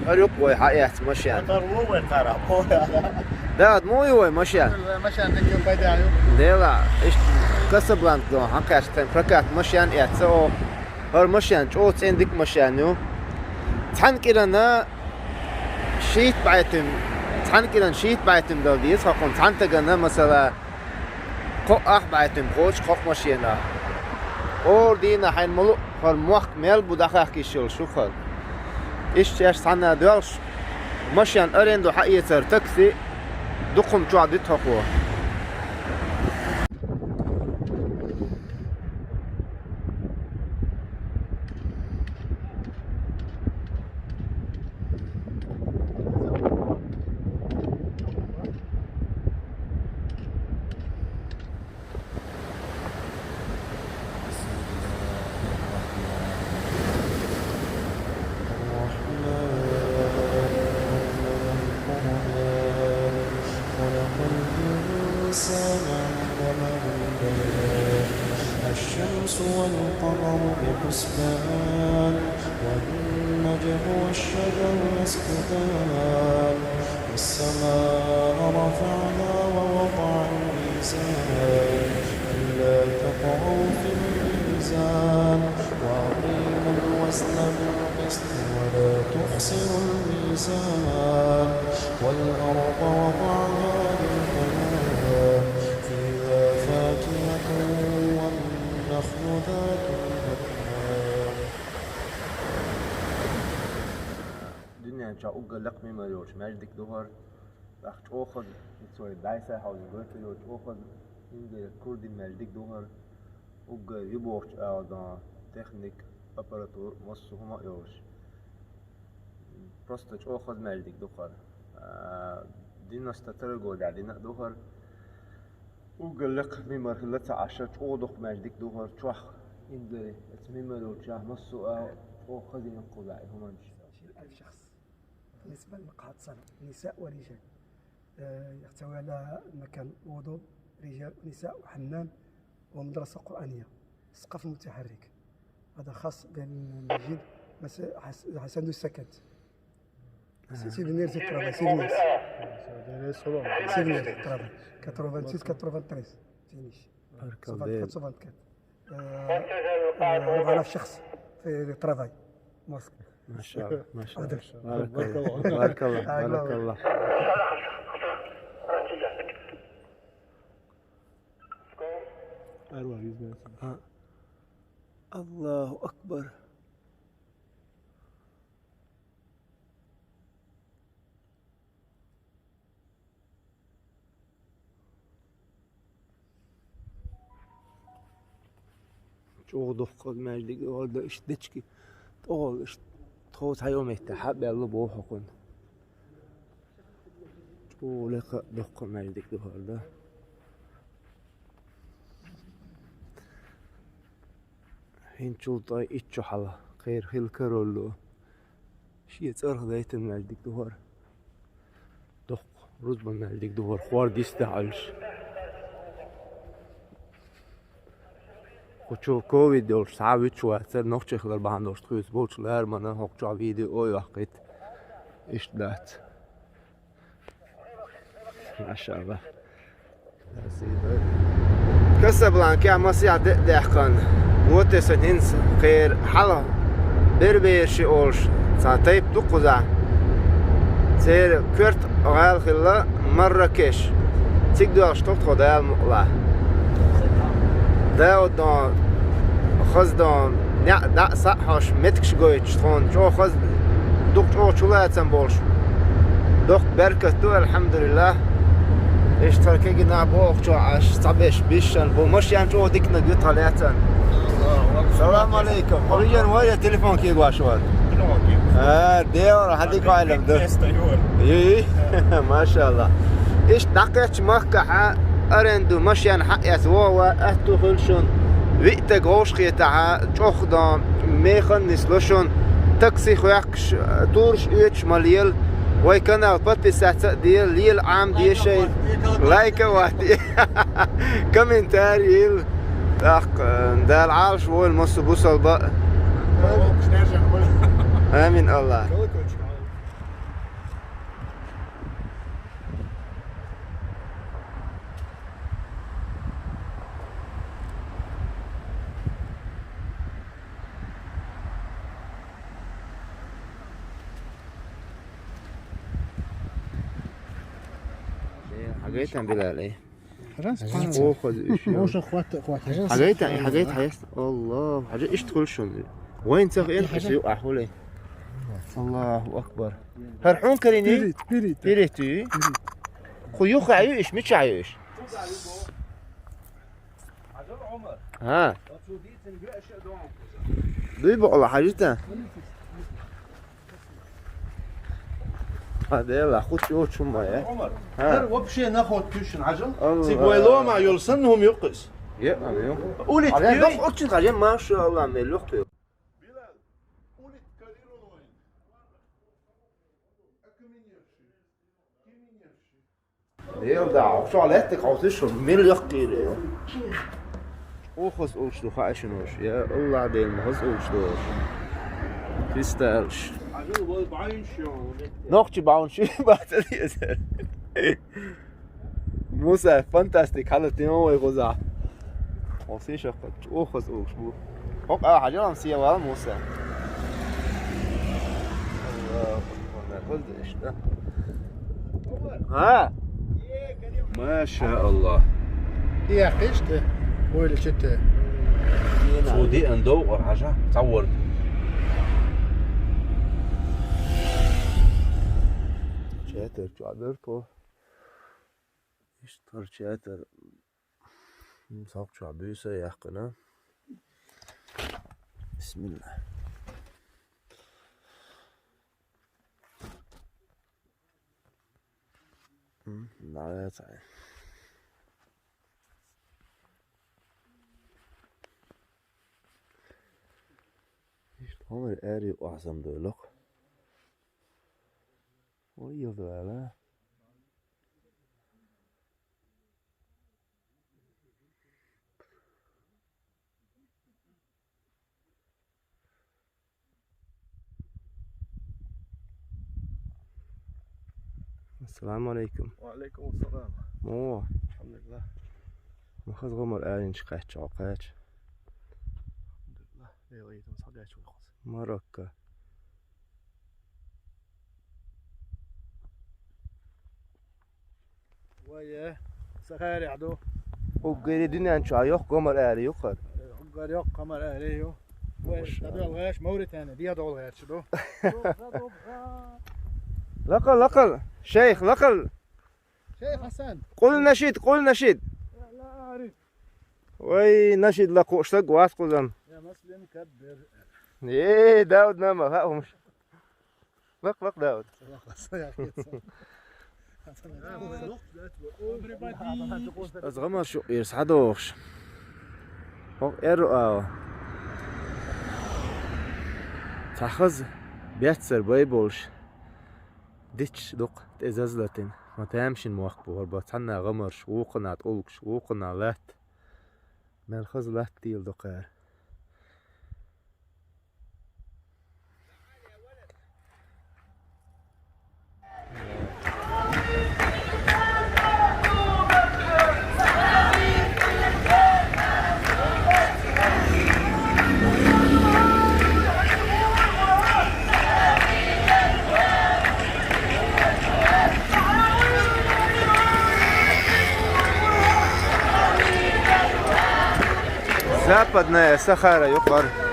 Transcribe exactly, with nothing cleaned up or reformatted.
ХӀара юкъ вай хьаэц машен. ХӀара ву вай тара, хӀара. Да, мо ю вай машен. Машен декъе пайда ю. Дела, иштта Касабланка дон, хьан кхаьш тхайн прокат машен эц, о. ХӀара машен, чӀо цӀен дика машен ю. Цхьан кӀирана шийтта бӀайтим, цхьан кӀирана шийтта бӀайтим дала деза, хакхун цхьан тагана, масала, кхо ах бӀайтим кхочу, кхо машена. Ора дийна хьайн малу, хӀара мохк мел бу дӀахахка йиш йолуш ю хӀара. Иштта шаьш цхьанна доьлхуш, машен аренду хьаэцар такси, дукхум чохь ду тхо. الرحمن، علم القرآن، خلق الإنسان، علمه البيان. الشمس والقمر بحسبان، والنجم والشجر يسجدان، والسماء رفعها ووضع الميزان، ألا تطغوا في الميزان، وأقيموا الوزن بالقسط ولا تخسروا الميزان، والأرض وضعها للأنام، فيها فاكهة والنخل ذات الأكمام. Дуьнен чохь уггар лекха мимар йолчу маьждиг ду хӀара. ТӀаккха чӀогӀа хаза, цо и дайса хьовза гойтур йолчу чӀогӀа хаза, хӀинца кура дина маьждиг ду хӀара. Уггар ю бохучу агӀо дан техника, аппаратура, массо а хӀума а йолуш. Просто чӀогӀа хаза маьждиг ду хӀара. А, девяносто второй годехь дина а ду хӀара. Уггар лекха мимар хилла ца Ӏаш, чӀогӀа доккха маьждиг ду хӀара. Чохь хӀинца оцу мимар йолчохь массо а агӀо чӀогӀа хаза йина кхузахь и хӀуманаш. بالنسبة للمقاعد الصلاة، نساء ورجال. آه، يختوي على مكان وضوء، رجال ونساء وحمام ومدرسة قرآنية. سقف متحرك. هذا خاص بالمسجد، بس حس-، حسن السكت. سي-، سيدي نير، سي ترافاي، سيدي نير. سيدي نير، ترافاي. quatre-vingt-six، quatre-vingt-treize. Finish. بارك الله. Soixante-quatre، soixante-quatre. آه، آه، أربعة آلاف شخص في ترافاي. موسك. ما شاء الله، ما شاء الله. عدل. بارك الله، بارك الله، آه، بارك الله. آه. الله أكبر. ЧӀогӀа доккха маьждиг ду хӀара, иштта дечки тӀехула, иштта тхо цхьа йолу метта хьа а баьлла боху хӀокхунна. ЧӀогӀа лекха доккха маьждиг ду хӀара. ХӀинцачул тӀе итт шо хьалха кхеран хилла король. Шен цӀарах дайтина маьждиг ду хӀара. Доккха, рузбан маьждиг ду хӀара, хӀор дистехь Ӏуьллуш. Кху чу ковид йолуш цхьа а вуьтуш вацара, нохчех хилар бахьана долуш тхуьйсу болчу лаьрмана хӀокху чохь видео ой ваккхийта. Иштта дац. Машалла. Касабланкехь масех де а даьккхина, вотесса хӀинца кхеран хьалха бербераш олуш цхьа тайпа ду кхузахь. Церан коьрта гӀала хилла Марракеш. Цига доьлхуш ду тхо, Дала мукъалахь. Дауд дон, хаза дон, неӀ дӀа а схьа а хьош, меттигаш гойтуш тхуна, чӀогӀа хаза, дукха чӀогӀа чулацам болуш. Доккха беркат ду, алхьамдулиллахӀ. Иштта хӀара кегий нах бохучохь Ӏаш, цхьаберш бишшана бу, машен чӀогӀа диканиг ю тхан лаьцна. Салам алейкум. Хьо вижина вай я телефон кегош вара? А, Дела, хьан дика Ӏалам ду. Йи, машалла. Иштта дӀакхечча махкахьа аренду машен хьаэца вогӀу, аьтту хуьлу шуна. Виъ таг вовшахетахьа, чӀогӀа дон, механизм ло шуна. Такси хӀоьхкуш, тураш оьцуш ма лела. Вай канал подписаться а де, лела Ӏама де шайн. Лайк а ватте. Комментарий йила. ТӀаккха, Дала Ӏалаш войла массо а бусалба. Амин, Аллах. Хьагайтан, Билал, э? Раз, Хьажа. О, хоза уьш, ё. Оша хватта, хватта. Хьагайтан, хьагайта, хьаест. Аллах, хьажа, иштта хуьлуш шуна. Вайн цах эн Хьажа. Хьажа юкъа хьуле. Аллаху акбар. ХӀара хьун карини? Пирит, пирит. Пирит, ю? Пирит. Ху юха ю иш, мича ю иш? ХӀа. Дуй бакъала хьажита. А, дела, ху чу чу ма, э? Ӏумар, ХӀа. ХӀара вообще наход туьшин хьажал. Алла. Цига вай лома йол санна хӀума юккъис. Е, а, ю. Улит Хьажа, кири. Дох, очень хьажа, машалла, мел юккъи. Билал, улит карирун вайн. Акаминерши. Киминерши. Дел да, хьо лаьттиг хьовсуш, мел яккхийла ю. Оха хаза уллуш ду, хаьа шуна уж. Я Аллах, Дела, ма хаза уллуш ду уж. Христа аьлча. Нохчи баун ши баца дезар. Муса, фантастик, хьала тема вай гӀоза. Оси шаккхат, оха хаза уллуш бу. Хьо къа хьажалам севал, Муса. Аллаху акбар, хаза иштта. ХӀа? Машааллах. Яхиш те, ойла чите. Цо диан довгӀар хьажа, цхьа ворд. Четар чу а бер по. Иштта хӀара четар. М, сох чохь буьйса яьккхина. Бисмилла. М, нагӀа цхьа. Иштта хӀумар аьрий охьасан дойлакх. Ой, йовдавала. Ассаламу алейкум. Ва алейкум ассалам. Мо? Алхьамдулиллах. Ма хаза гӀомар аьллинчу кхаьчча, кхаьча. Алхьамдулиллах. Дела, итам схьадаьча вай хаза. Марокко. Вай, э, Сахарехь ду. Уггаре дуьнен чохь йоккха гомар аьлла ю хӀара. Уггар йоккха гомар аьлла ю. Вай, Маша. ДӀадоьлла гӀерташ Мавритани, дӀадоьлла гӀерташ ду. Лакхал, лакхал, шайх, лакхал. Шайх Хасан. Къул нашид, къул нашид. Вай, нашид лакхуш стаг вац кхузам. Я Муслим каббир. Э, Дауд нама, хаьа хӀумаш. Лакха, лакха, Дауд. Аса гӀамар шу ирс хьадохуш. ХӀокху эрру ава. Цхьа хаза беццара бай болуш. Дичча дукха тӀе зазлатина. Ма тамашийна мохк бу хӀара бан. Цхьанна гӀамарш, вукхунна тӀулгаш, вукхунна лаьтта. Мел хаза латта тела дукха яра. Западная Сахара юкъара.